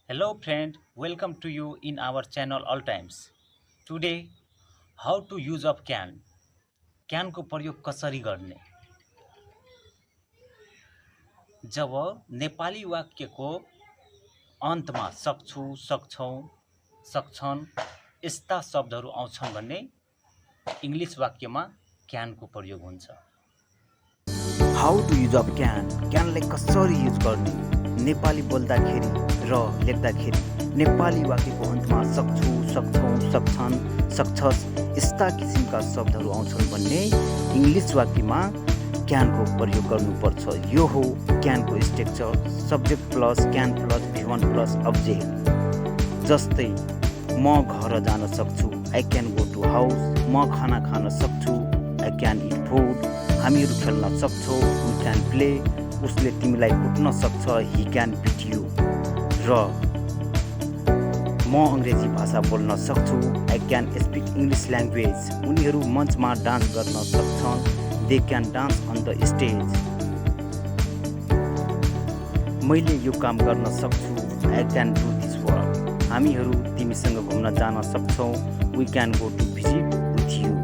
Hello friend, welcome to you in our channel all times. Today, how to use of can. Can को प्रयोग कसरी गर्ने? जब नेपाली वाक्यको अन्तमा सक्छु, सक्छौं, सक्छन् यस्ता शब्दहरू आउँछन् भने इङ्ग्लिश वाक्यमा can को प्रयोग हुन्छ। हाउ टु युज अफ क्यानलाई कसरी युज गर्ने नेपाली बोल्दाखेरि र लेख्दाखेरि नेपाली वाक्यको अन्तमा सक्छु सक्छौँ सक्छन् सक्छस् यस्ता किसिमका शब्दहरू आउँछन् भन्ने इङ्ग्लिस वाक्यमा क्यानको प्रयोग गर्नुपर्छ। यो हो क्यानको structure, subject plus can plus V1 plus object. जस्तै म घर जान सक्छु, I can go to house. म खाना खान सक्छु, आई क्यान इट फुड। हामीहरू खेल्न सक्छौँ, वी क्यान प्ले। उसले तिमीलाई कुट्न सक्छ, ही क्यान बिट यु। र म अङ्ग्रेजी भाषा बोल्न सक्छु, I can speak English language. उनीहरू मञ्चमा डान्स गर्न सक्छन्, they can dance on the stage. मैले यो काम गर्न सक्छु, I can do this work. हामीहरू तिमीसँग घुम्न जान सक्छौँ, we can go to visit with you.